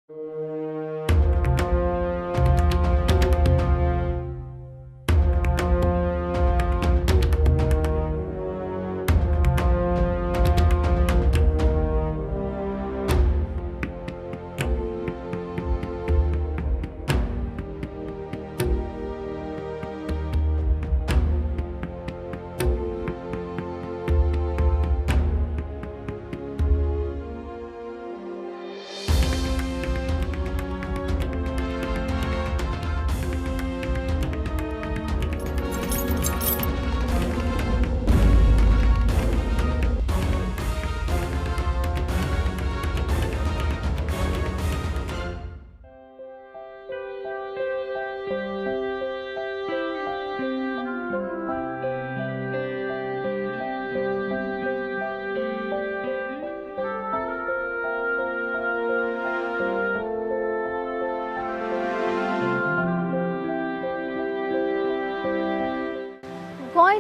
गोंय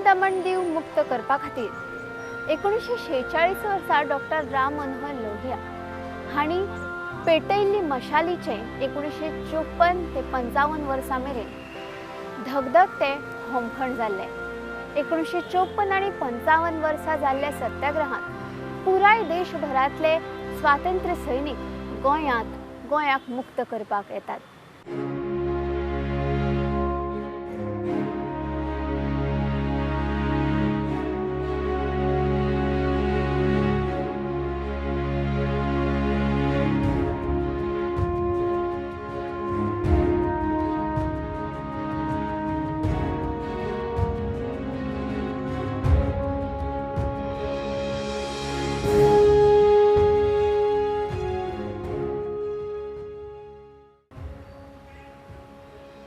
दमण दीव मुक्त करपा खातीर 1946 वर्सा डॉक्टर राम मनोहर लोहिया हांणी पेटयल्ली मशालीचे 1954 ते 55 वर्सां मेरेन धगधगते होमखण जाल्लें। 1954 आनी 55 वर्सां जाल्ल्या सत्याग्रहांत पुराय देशभरांतले स्वातंत्र्य सैनीक गोंयाक मुक्त करपाक येतात।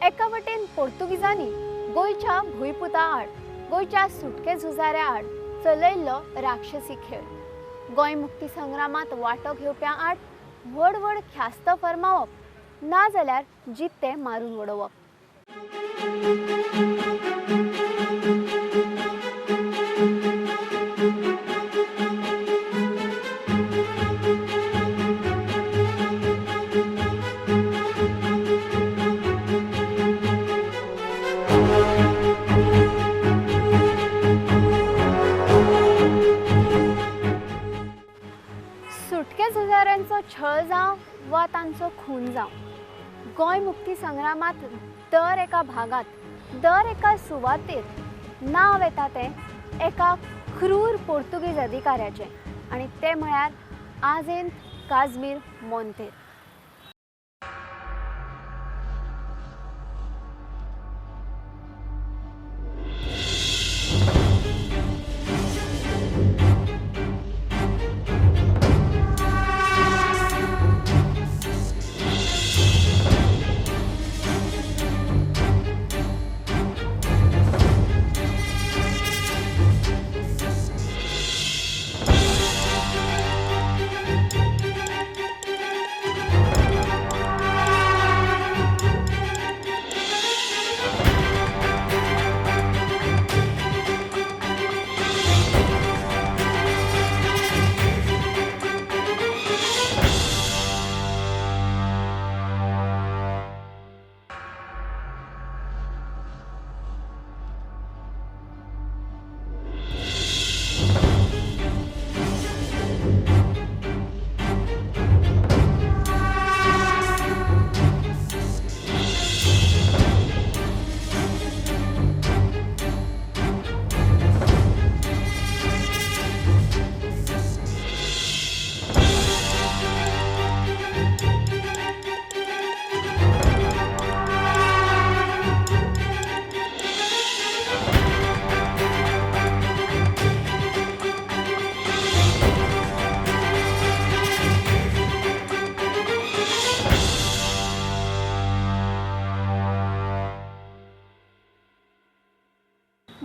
एका वटेन पोर्तुगीजांनी गोंयच्या भुंयपुता आड, गोंयच्या सुटके झुजाऱ्या आड चलयल्लो राक्षसी खेळ, गोंय मुक्ती संग्रामांत वांटो घेवप्यां आड व्हड व्हड ख्यास्त फर्मावप, ना जाल्यार जित्ते मारून उडोवप। सुटके झुजाऱ्यांचो छळ जावं वा तांचो खून जावं, गोंय मुक्ती संग्रामांत दर एका भागांत, दर एका सुवातेर नांव येता तें एका क्रूर पोर्तुगीज अधिकाऱ्याचें, आनी तें म्हळ्यार आजेंत काजमीर मोंतेर।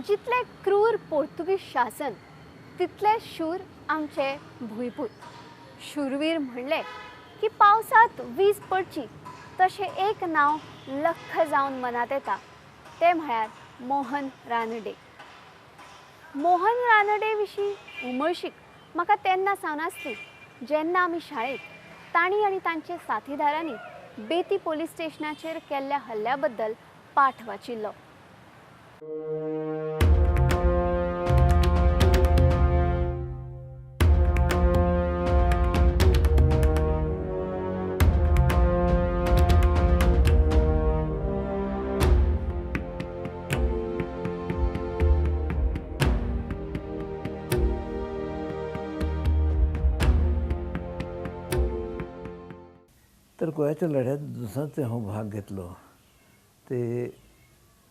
जितले क्रूर पोर्तुगीज शासन तितले शूर आमचे भुंयपूत। शूरवीर म्हणले की पावसांत वीज पडची तशें एक नांव लख्ख जावन मनांत येता, तें म्हळ्यार मोहन रानडे। मोहन रानडे विशीं उमळशीक म्हाका तेन्ना सावन आसली जेन्ना आमी शाळेंत तांणी आनी तांचे साथीदारांनी बेती पोलीस स्टेशनाचेर केल्ल्या हल्ल्या बद्दल पाठ वाचिल्लो. तर गोंयाच्या लढ्यात दुसराच हांव भाग घेतलो ते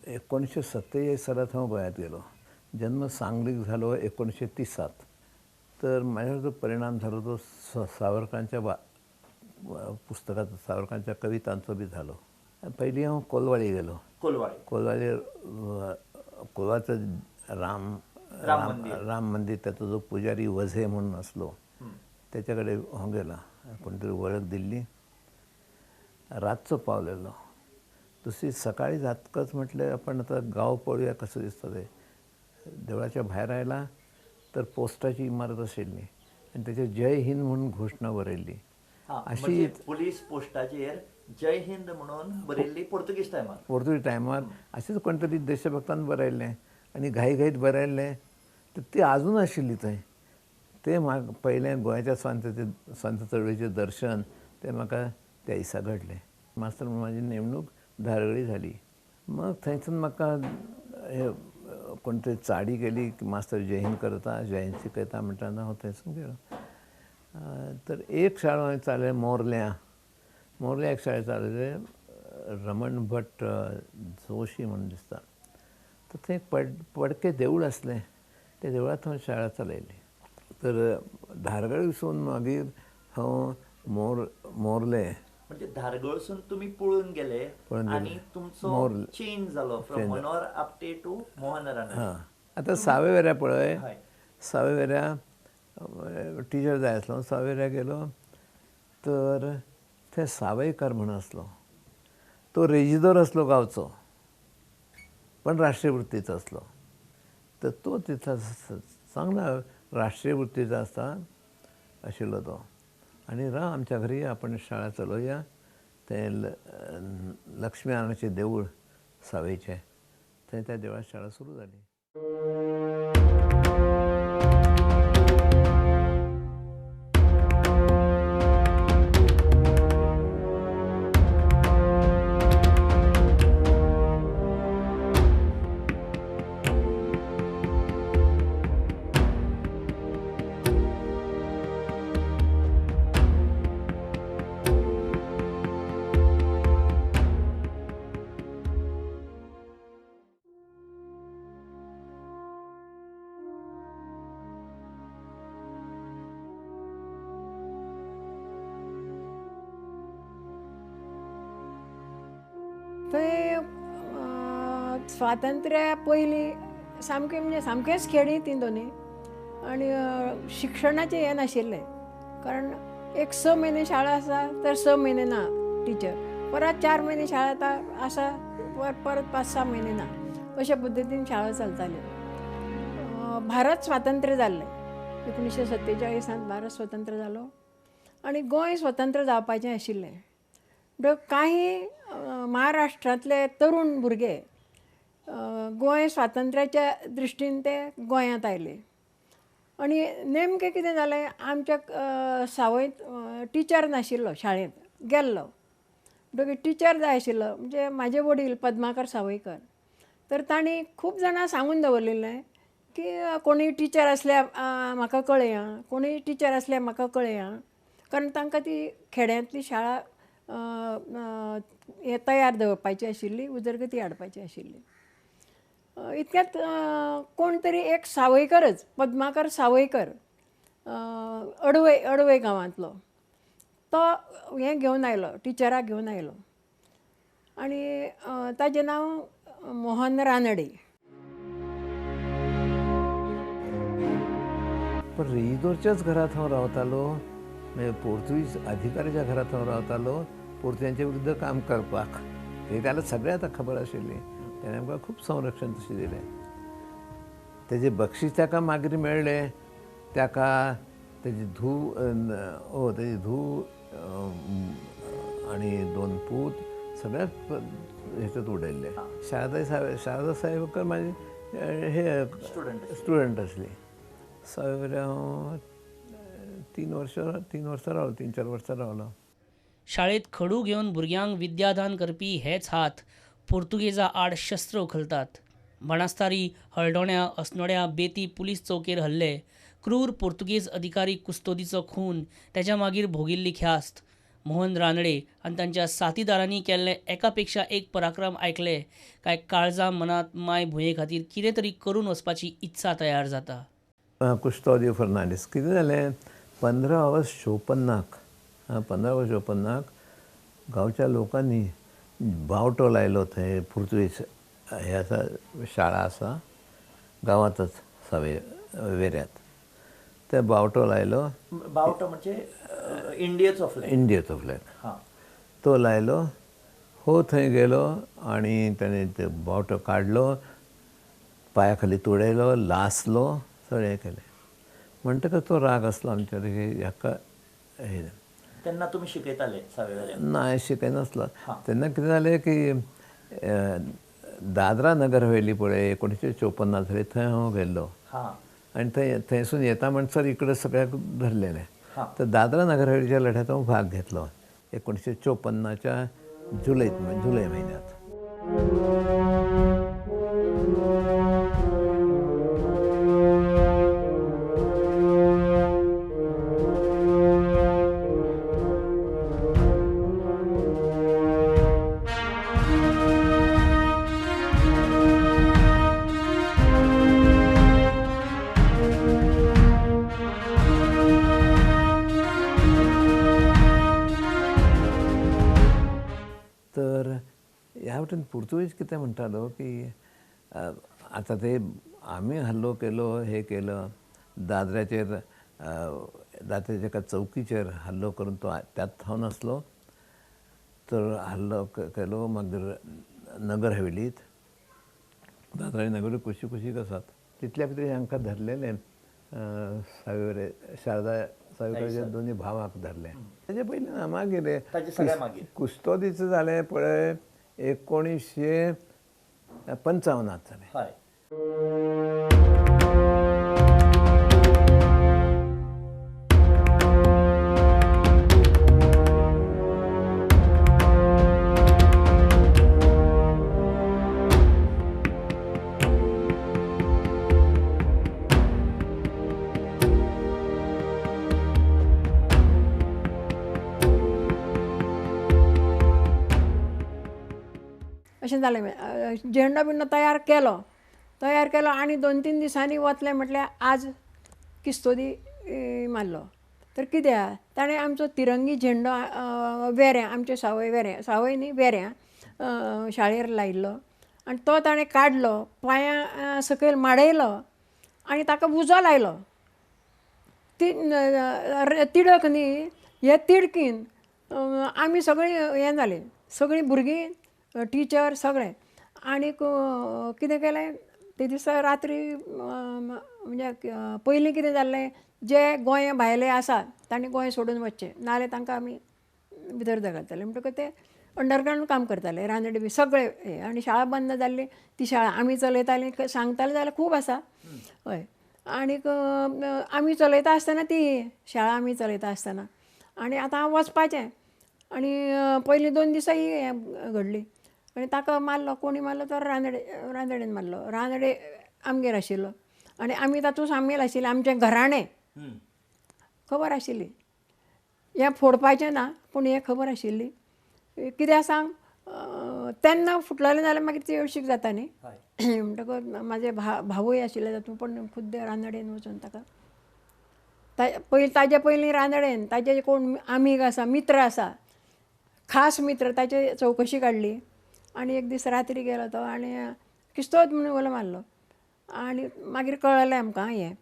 1947 सालात हांव गोंयांत गेलो. जन्म सांगलीक झालो 1930. तर माझ्यावर जो परिणाम झालो तो सावरकांच्या पुस्तकाचा, सावरकांच्या कवितांचो बी झालो. पयलीं हांव कोलवाळी गेलो. कोलवाळी कोलवाचं राम राम राम मंदिर, त्याचा जो पुजारी वझे म्हणून असलो त्याच्याकडे हांव गेला. कोणतरी वळख दिल्ली. रातचो पावलेलो. दुसरी सकाळी जातकच म्हटलं आपण आता गाव पळोवया कसं दिसतं ते. देवळाच्या भायर आयला तर पोस्टाची इमारत आशिल्ली आनी तेचेर जय हिंद म्हणून घोशणा बरयल्ली. अशी पोलीस पोस्टाचेर जय हिंद म्हणून बरयल्ली पोर्तुगीज टायमार. पोर्तुगीज टायमार अशेंच कोण तरी देशभक्तान बरयल्लें आनी घाईघाईत बरयल्लें. तर ती आजून आशिल्ली थंय. तें म्हाका पयलें गोंयच्या स्वातंत्र्य चळवळीचें दर्शन तें म्हाका त्या दिसा घडलें. मास्तर म्हणून म्हाजी नेमणूक धारगळी झाली. मग थंयसून म्हाका हे कोण तरी चाडी केली की मास्तर जय हिंद करता, जय हिंद शिकयता म्हणटाना हांव थंयसून गेलो. तर एक शाळा हांवें चालयली मोर्ल्या. मोर्ल्या एक शाळा चालयले रमण भट जोशी म्हणून दिसता. तर थंय पडके देवूळ आसलें, त्या देवळांत हांवें शाळा चलयली. तर धारगळीसून मागीर हांव मोर्ले म्हणजे धारगळसून तुम्ही पळून गेले आणि तुमचो चेंज झालो फ्रॉम मनोहर आपटे टू मोहन रानडे. हां, आतां सावयवेऱ्या पळय, सावयवेऱ्या टिचर जाय आसलो. सावयवेऱ्या गेलो तर थंय सावयकर म्हणून आसलो. तो रेजिदोर आसलो गांवचो, पण राष्ट्रीय वृत्तीचो आसलो. तर तो तिथला चांगला राष्ट्रीय वृत्तीचा आसता आशिल्लो तो. आनी राव आमच्या घरी आपण शाळा चलोवया. तें लक्ष्मी नारायणाचें देवूळ सावयचें, थंय त्या देवळांत शाळा सुरू जाली. थंय स्वातंत्र्या पयलीं सामकें म्हणजे सामकेंच खेडी ती दोनी आनी शिक्षणाचें हें नाशिल्लें. कारण एक 6 म्हयने शाळा आसा तर 6 म्हयने ना टिचर, परत 4 म्हयने शाळा आसा, परत 5-6 म्हयने ना, अशा पद्दतीन शाळा चलताल्यो. भारत स्वातंत्र्य जाल्लें 1947 भारत स्वतंत्र जालो आनी गोंय स्वतंत्र जावपाचें आशिल्लें. काही महाराष्ट्रांतले तरुण भुरगे गोंय स्वातंत्र्याच्या दृश्टीन ते गोंयांत आयले आनी नेमकें कितें जालें, आमच्या सावयंत टिचर नाशिल्लो, शाळेंत गेल्लो. म्हणटकीर टिचर जाय आशिल्लो. म्हणजे म्हाजे वडील पद्माकर सावयकर, तर तांणी खूब जाणां सांगून दवरिल्लें की कोणीय टिचर आसल्यार म्हाका कळया, कोणीय टिचर आसल्यार म्हाका कळया. कारण तांकां ती खेड्यांतली शाळा हे तयार दवरपाची आशिल्ली, उदरगती हाडपाची आशिल्ली. इतक्यांत कोण तरी एक सावयकरच, पद्माकर सावयकर, अडवय अडवय गांवांतलो, तो हें घेवन आयलो, टिचराक घेवन आयलो आनी ताजें नांव मोहन रानडे. पण रेजिदोरच्याच घरात हांव रावतालो, म्हणजे पोर्तुगीज अधिकाऱ्याच्या घरात हांव रावतालो पोर्तुगीजांच्या विरुद्ध काम करपाक. ते त्याला सगळें आतां खबर आशिल्ली. तेणें आमकां खूब संरक्षण तशें दिलें. तेजें बक्षीस ताका मागीर मेळ्ळें. ताका तेजी धूव, तेजी धूव आनी 2 पूत सगळ्यात ह्याच्यात उडयल्ले. शारदा शारदा साहेबकर माझे हे स्टुडंट असली. सावयवेऱ्या हांव 3 वर्सां रावलो, 3-4 वर्सां रावलो. शाळेत खडू घेवन भुरग्यांक विद्यादान करपी हेच हात पुर्तुगेजा आड शस्त्र उखलतात. बाणस्तारी, हळदोण्या, अस्नोड्या, बेती पुलीस चौकेर हल्ले, क्रूर पुर्तुगेज अधिकारी कुस्तोदीचो खून, त्याच्या मागीर भोगिल्ली ख्यास्त, मोहन रानडे आनी तांच्या साथीदारांनी केल्ले एका पेक्षा एक पराक्रम आयकले काय काळजा मनात माय भुंये खातीर कितें तरी करून वचपाची इत्सा तयार जाता. कुस्तोदी फर्नांडीस कितें जालें, 15 ऑगस्ट 54 15 ऑगस्ट 54 गांवच्या लोकांनी बावटो लायलो थंय पुर्तुगेज हे आसा शाळा आसा गांवांतच सावय वेऱ्यांत, ते बावटो लायलो. बावटो म्हणजे इंडियेचो फ्लॅग, इंडियेचो फ्लॅग तो लायलो. हो थंय गेलो आनी ताणें ते बावटो काडलो, पांया खाली तुडयलो, लासलो, सगळें केलें. म्हणटकच तो राग आसलो आमचेर की हाका हे. तेन्ना तुमी शिकयताले सावयवेऱ्यां? ना, शिकयनासलो तेन्ना. कितें जालें की दादरा नगर हवेली पळय 1954 जाली, थंय हांव गेल्लो आनी थंय थंयसून येता म्हणसर इकडे सगळ्याक धरलेलें. तर दादरा नगर हवेलीच्या लढ्यात हांव भाग घेतलो 1954च्या जुलय म्हयन्यांत. तर ह्या वटेन पुर्तुगेज कितें म्हणटालो की आतां ते आमी हल्लो केलो, हे केलो, दादऱ्याचेर दादऱ्याच्या एका चौकीचेर हल्लो करून तो त्यात थावन आसलो तर हल्लो केलो. मागीर नगर हवेलीत, दादरा आनी नगर कुशी कुशीक आसात, तितल्या भितर हांकां धरलेले सावयवेरें शारदा सावयवेरेच्या दोनूय भावाक धरले. ताजे पयलीं ना, मागीर कुस्तोदीचें जालें पळय 1955 जालें. अशें जालें. झेंडो बिंडो तयार केलो, तयार केलो आनी 2-3 दिसांनी वतलें म्हटल्यार आज किस्तोदी मारलो. तर कित्याक ताणें आमचो तिरंगी झेंडो वेऱ्यां, आमचे सावय वेऱ्यां, सावय न्ही वेऱ्यां शाळेर लायिल्लो आनी तो ताणें काडलो, पांयां सकयल माडयलो आनी ताका उजो लायलो. ती तिडक न्ही, हे तिडकीन आमी सगळीं हें जालीं, सगळीं भुरगीं, टिचर सगळें. आनीक कितें केलें ते दिसा रात्री, म्हणजे पयलीं कितें जाल्लें, जे गोंय भायले आसा तांणी गोंय सोडून वचचें, नाजाल्यार तांकां आमी भितर धगलतले. म्हणटकच ते अंडरग्रावंड काम करताले, रानडे बी सगळे हे. आनी शाळा बंद जाल्ली, ती शाळा आमी चलयतालीं, सांगताले जाल्यार खूब आसा. हय, आनीक आमी चलयता आसतना ती शाळा आमी चलयता आसतना आनी आतां हांव वचपाचें आनी पयलीं 2 दिसां ही हें घडली आनी ताका मारलो. कोणी मारलो तर रानडे, रानडेन मारलो. रानडे आमगेर आशिल्लो आनी आमी तातूंत सामील आशिल्ले. आमचें घराणें खबर आशिल्ली, हें फोडपाचें ना पूण हें खबर आशिल्ली. कित्याक सांग, तेन्ना फुटलेलें जाल्यार मागीर ती हळशीक जाता न्ही. म्हणटकच म्हाजे भावूय आशिल्ले तातूंत, पूण खुद्द रानडेन वचून ताका पयलीं, ताजे पयलीं रानडेन ताजे कोण आमीग आसा, मित्र आसा, खास मित्र, ताचे चवकशी काडली आनी एक दीस रात्री गेलो तो आनी किस्तोद म्हणून उलो मारलो आनी मागीर कळ्ळें आमकां हें.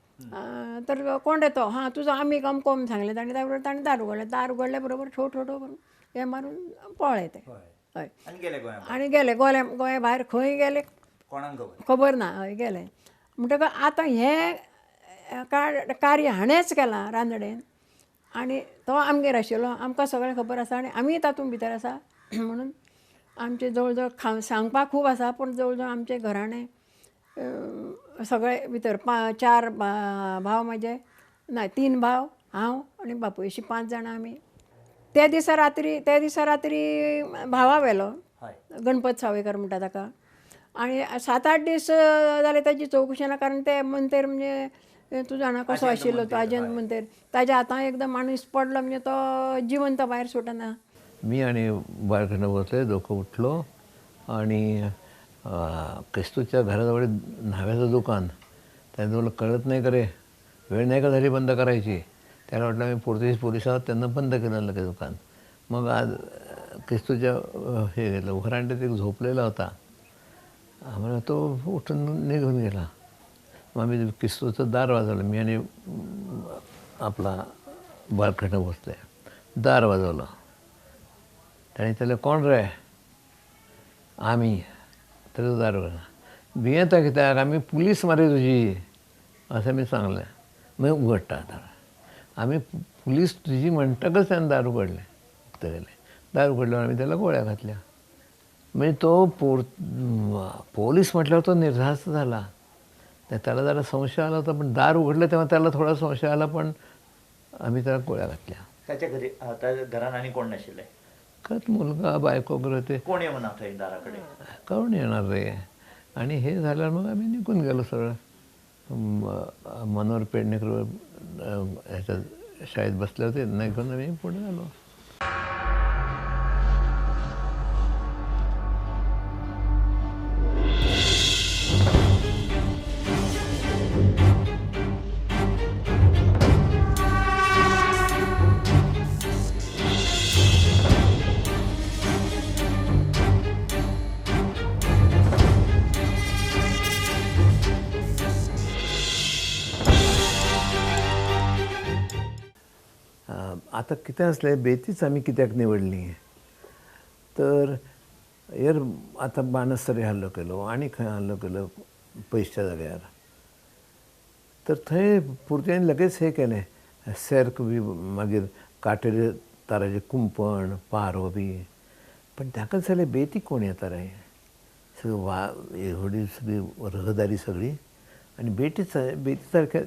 तर कोण रे तो, हां तुजो आमीग अमको म्हूण सांगलें ताणें. त्या बरोबर ताणें दार उगडलें, दार उगडल्या बरोबर ठो ठो ठो करून हें मारून पळ्ळें तें. हय, आनी गेले गोंया भायर, खंय गेले खबर ना. हय गेले. म्हणटकच आतां हें कार्य हाणेंच केलां रानडेन आनी तो आमगेर आशिल्लो, आमकां सगळें खबर आसा आनी आमीय तातूंत भितर आसा म्हणून आमचे जवळ जवळ सांगपाक खूब आसा, पूण जवळ जवळ आमचें घराणें सगळे भितर 4 भाव म्हाजे, ना 3 भाव, हांव आनी बापूय, अशीं 5 जाणां आमी. त्या दिसा रात्री भावा व्हेलो, गणपत सावयकर म्हणटा ताका. आनी 7-8 दीस जाले ताजी चवकशी ना, कारण ते मंतेर म्हणजे तूं जाणा कसो आशिल्लो तो आजयंत मंतेर, ताज्या हातान एकदां माणूस पडलो म्हणजे तो जिवंत भायर सुटना. मी आणि बाळकृष्ण भोसले दोघं उठलो आणि क्रिस्तूच्या घराजवळ न्हाव्याचं दुकान, त्यांना कळत नाही करे वेळ नाही का झाली बंद करायची, त्याला वाटलं मी पोर्तुगीज पोलीस आहोत, त्यांना बंद केलं लगेच दुकान. मग आज क्रिस्तूच्या हे गेलं उघरांड्यात एक झोपलेला होता, आम्हाला तो उठून निघून गेला. मग आम्ही क्रिस्तूचं दार वाजवलं, मी आणि आपला बाळकृष्ण भोसले दार वाजवलं. त्याने त्याला कोण रे, आम्ही. त्याचं दार वाजवलं, भियेता कित्याक, आम्ही पुलीस मारे तुझी असं मी सांगलें. मग उघडटा दार, आम्ही पुलीस तुझी म्हणटकच त्यानं दार उघडलें, उकतें केलें. दार उघडल्यावर आम्ही त्याला गोळ्या घातल्या. म्हणजे तो पोलीस म्हटल्यावर तो निर्धास्त झाला. त्याला जरा संशय आला होता, पण दार उघडलं तेव्हा त्याला थोडा संशय आला, पण आम्ही त्याला गोळ्या घातल्या. त्याच्या घरी घरात आणि कोण नाशिल्लें, खरंच मुलगा बायको वगैरे ते कोण येवना थंय दाराकडे, कोण येणार रे. आणि हे झाल्यावर मग आम्ही निघून गेलो सरळ. मनोहर पेडणेकर ह्याच्या शाळेत बसले होते, नाही घेऊन आम्ही पुढे आलो. आतां कितें आसलें, बेतीच आमी कित्याक निवडली तर हेर आतां बाणस्तरी हल्लो केलो आनी खंय हल्लो केलो पयसच्या जाग्यार, तर थंय पुर्तुगेजांनी लगेच हें केलें, सेर्क बी मागीर काटेरी ताराचें कुंपण पारो बी. पण ताका जालें बेती कोण येता रे, सगळी वा व्हडली सगळी रहदारी सगळी, आनी बेती सारक्या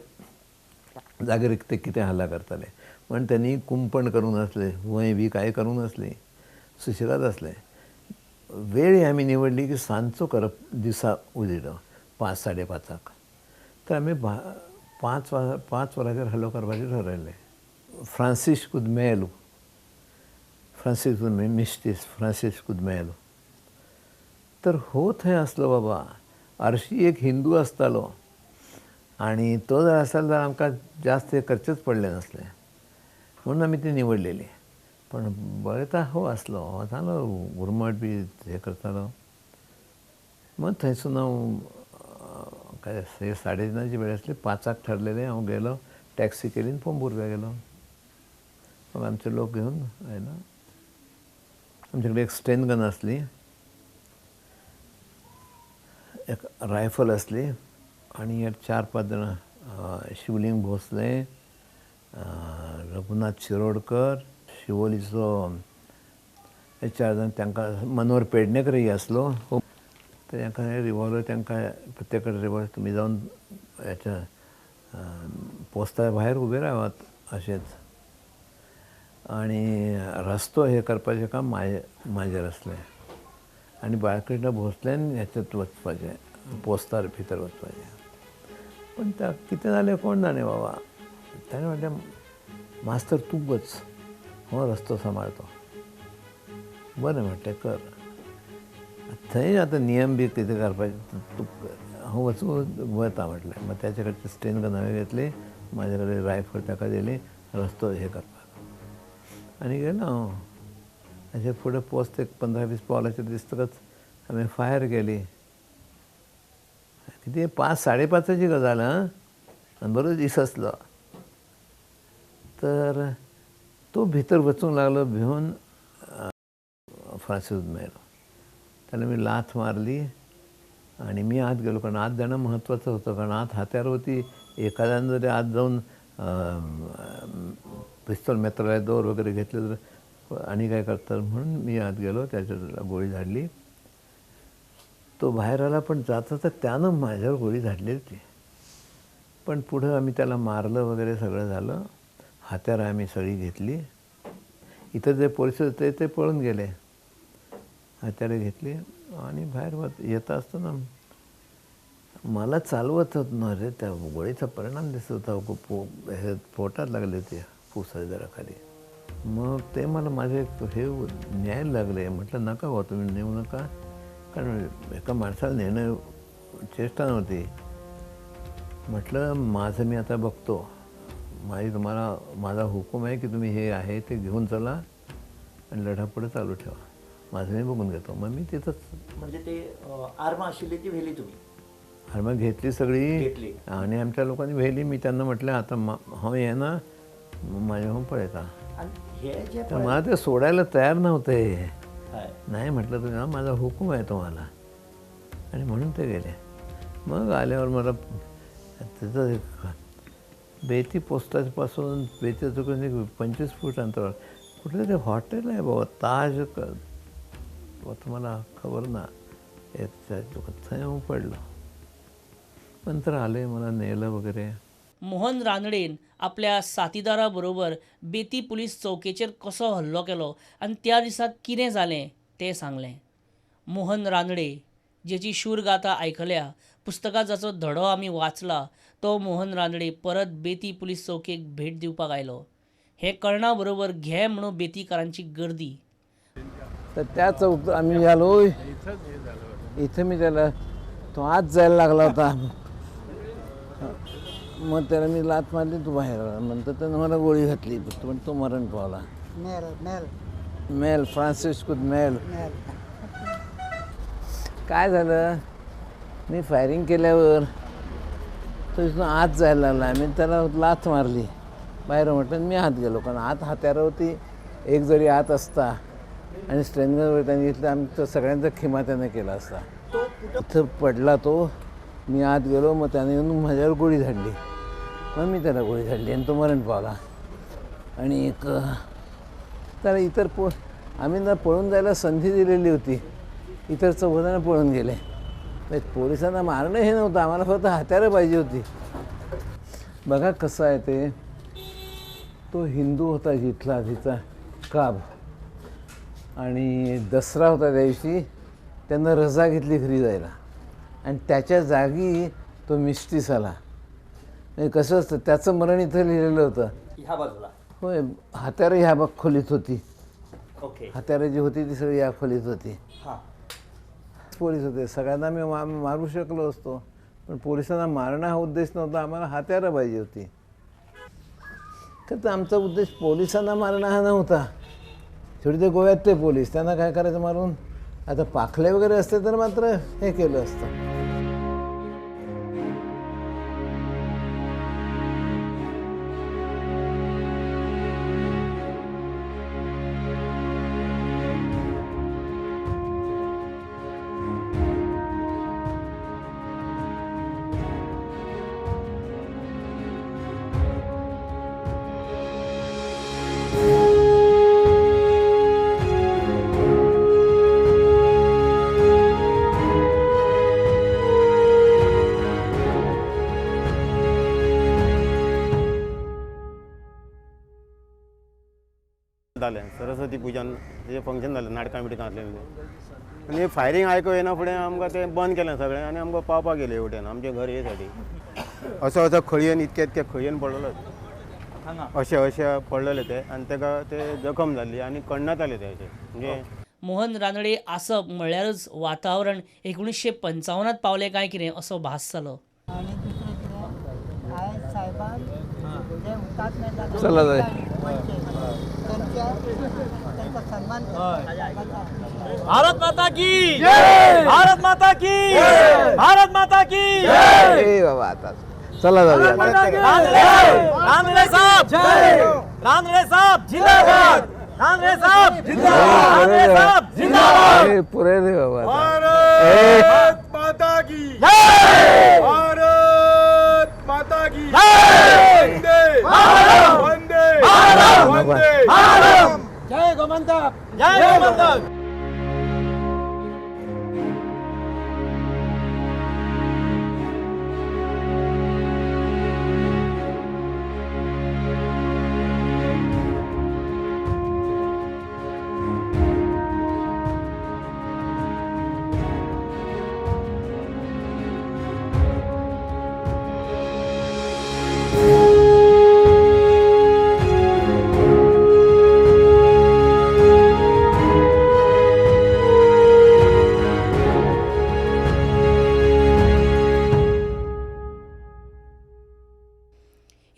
जाग्यार ते कितें हल्ला करताले म्हण त्यांनी कुंपण करूंक नासलें, वंय बी कांय करूंक नासली, सुशेगाद आसलें. वेळ आमी निवडली की सांजचो करप, दिसा उजिडो 5 साडे 5 तर आमी 5 वरांचेर हल्लो करपाचें ठरयलें. फ्रांसिस्कु मेलो, फ्रांसिस्कु मिस्टीस फ्रांसिस्कु मेलो, तर हो थंय आसलो बाबा. हरशी एक हिंदू आसतालो आनी तो जर आसलो जाल्यार आमकां जास्त हें करचेंच पडलें नासलें, म्हणून आमी ती निवडलेली. पण पळयता हो आसलो, हो जालो गुरमट बी हें करतालो. मग थंयसून हांव काय 3:30ची वेळ आसली, 5 ठरलेलें. हांव गेलो, टॅक्सी केली आनी पोंबुर्प्या गेलो. मग आमचे लोक घेवन आयलो. आमचे कडेन एक स्टेन गन आसली, एक रायफल आसली आनी हे 4-5 जाणां, शिवलिंग भोसले, रघुनाथ शिरोडकर, शिवोलीचो, हे 4 जाण, तांकां मनोहर पेडणेकरय आसलो. तर तांकां रिवॉल्वर, तांकां प्रत्येक कडेन रिवॉल्वर, तुमी जावन हेच्या पोस्ता भायर उबे रावात अशेंच. आनी रस्तो हे करपाचें काम म्हाजेर आसलें आनी बाळकृष्ण भोसल्यान हेच्यात वचपाचें, पोस्तार भितर वचपाचें. पण त्या कितें जालें कोण जाणें बाबा, ताणें म्हटलें मास्तर तूं वच, हो रस्तो सांबाळतो. बरें म्हटलें कर. थंय आतां नियम बी कितें करपाचें तूं, हांव वचूं वता म्हटलें. मग ताचे कडचे स्टेन गन हांवें घेतली, म्हाजे कडेन रायफल ताका दिली, रस्तो हें करपाक. आनी गेलो हांव. अशें फुडें पोस्त एक 15-20 पावलाचेर दिसतकच हांवें फायर केली. कितें 5 साडे 5ची गजाल आं, आनी बरो दीस आसलो. तर तो भितर वचूंक लागलो भिवन फ्रांसीस मेलो. त्याला मी लाथ मारली आणि मी आत गेलो, कारण आत जाणं महत्त्वाचं होतं, कारण आत हत्यार होती. एखाद्यानं जरी आत जाऊन पिस्तॉल मेत्राय दवर वगैरे घेतले तर आणि काय करतात म्हणून मी आत गेलो, त्याच्या गोळी झाडली. तो बाहेर आला, पण जाता तर त्यानं माझ्यावर गोळी झाडली होती. पण पुढं आम्ही त्याला मारलं वगैरे सगळं झालं. हत्यारं आम्ही सगळी घेतली. इतर जे पोलीस होते ते पळून गेले. हत्यारं घेतली आणि बाहेर येत असताना मला चालवत होत ना रे, त्या गोळीचा परिणाम दिसत होता. खूप हे पोटात लागले ते फुसा जरा खाली. मग ते मला माझे हे न्यायला लागले. म्हटलं नका भाऊ, तुम्ही नेऊ नका, कारण एका माणसाला नेणं चेष्टा नव्हती. म्हटलं माझं मी आता बघतो, माझी तुम्हाला माझा हुकूम आहे की तुम्ही हे आहे ते घेऊन चला आणि लढा पुढे चालू ठेवा, माझं मी बघून घेतो. मग मी तिथंच म्हणजे ते आर्म आशिल्ली ती व्हेली तुम्ही? आर्म घेतली सगळी आणि आमच्या लोकांनी व्हेली. मी त्यांना म्हटलं आता हांव येना, माझ्या हांव पळयता. तर मला ते सोडायला तयार नव्हते. नाही म्हटलं तुम्ही, माझा हुकूम आहे तुम्हाला, आणि म्हणून ते गेले. मग आल्यावर मला तिथं बेती पोस्टापासून बेती चुकून एक 25 फूट अंतरावर कुठलं ते हॉटेल आहे बाबा, ताज तुम्हाला खबर ना, थंय हांव पडलो. नंतर आले, मला नेलं वगैरे. मोहन रानडेन आपल्या साथीदारा बरोबर बेती पुलीस चौकेचेर कसो हल्लो केलो आनी त्या दिसा कितें जालें तें सांगलें. मोहन रानडे जेची शूरगाथा आयकल्या, पुस्तकांत जाचो धडो आमी वाचला, तो मोहन रानडे परत बेती पुलीस चौकेक भेट दिवपाक आयलो. हें कळना बरोबर घे म्हणून बेतीकारांची गर्दी. तर त्या चौक आम्ही आलो, इथं मी त्याला तो आत जायला लागला होता. मग त्याला मी लात मारली, तू बाहेर आला. नंतर त्यानं मला गोळी घातली, पण तो मरण पावला. मेल, फ्रान्सिस्को मेल. काय झालं, मी फायरिंग केल्यावर तो इथून आत जायला लागला. मी त्याला लाथ मारली, बाहेर म्हटलं, मी आत गेलो, कारण आत हत्यारं होती. एक जरी आत असता आणि स्ट्रेंगनवर त्यांनी घेतलं, आमचं सगळ्यांचा खिमा त्यानं केला असता. इथं पडला तो, मी आत गेलो, मग त्याने येऊन माझ्यावर गोळी झाडली. मग मी त्याला गोळी झाडली आणि तो मरण पावला. आणि एक त्याला इतर आम्ही ना पळून जायला संधी दिलेली होती, इतर 14 पळून गेले. पोलिसांना मारणं हे नव्हतं, आम्हाला फक्त हत्यारं पाहिजे होती. बघा कसं आहे ते, तो हिंदू होता जिथला तिचा काब, आणि दसरा होता त्या दिवशी, त्यांना रजा घेतली घरी जायला, आणि त्याच्या जागी तो मिस्टीस आला. म्हणजे कसं असतं, त्याचं मरण इथं लिहिलेलं होतं ह्या बाजूला. होय, हत्यारं ह्या बाग खोलीत होती. ओके, हत्यारं जी होती ती सगळी या खोलीत होती. हां, पोलीस होते, सगळ्यांना मी मारू शकलो असतो, पण पोलिसांना मारणं हा उद्देश नव्हता, आम्हाला हत्यारं पाहिजे होती. तर आमचा उद्देश पोलिसांना मारणं हा नव्हता. शेवटी ते गोव्यात ते पोलीस, त्यांना काय करायचं मारून. आता पाखले वगैरे असते तर मात्र हे केलं असतं. सरस्वती पूजन तेजें फंक्शन जालें, नाटकां बिटकां आसलें आनी फायरींग आयको येना फुडें आमकां तें बंद केलें सगळें आनी आमकां पावपाक गेलें हेवटेन आमचें घर हे सायडीक. असो असो खळयेन इतके इतके खळयेन पडलेलो, अशें अशें पडलेले ते, आनी ताका ते जखम जाल्ली आनी कण्णताले ते अशें. म्हणजे मोहन रानडे आसप म्हळ्यारच वातावरण 1955 पावलें काय कितें असो भास जालो. चला जाय. भारत माता की जय, भारत माता की जय, भारत माता की जय. ए बाबा आता चला जाऊया. रानडे साहब जय, रानडे साहब जिंदाबाद, रानडे साहब जिंदाबाद, रानडे साहब जिंदाबाद. ए पुरे रे बाबा. भारत माता की जय, भारत माता की जय. वंदे मातरम, वंदे मातरम. जय गोमंतक, जय गोमंतक.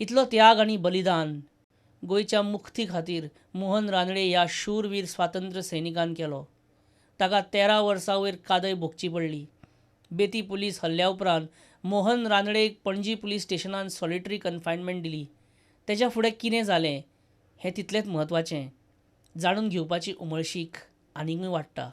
इतलो त्याग आनी बलिदान गोंयच्या मुक्ती खातीर मोहन रानडे ह्या शूरवीर स्वातंत्र्य सैनिकान केलो. ताका 13 वर्सां वयर कादय भोगची पडली. बेती पुलीस हल्ल्या उपरांत मोहन रानडेक पणजी पुलीस स्टेशनान सॉलिटरी कन्फायनमेंट दिली. तेच्या फुडें कितें जालें हें तितलेंच म्हत्वाचें. जाणून घेवपाची उमळशीक आनीकूय वाडटा.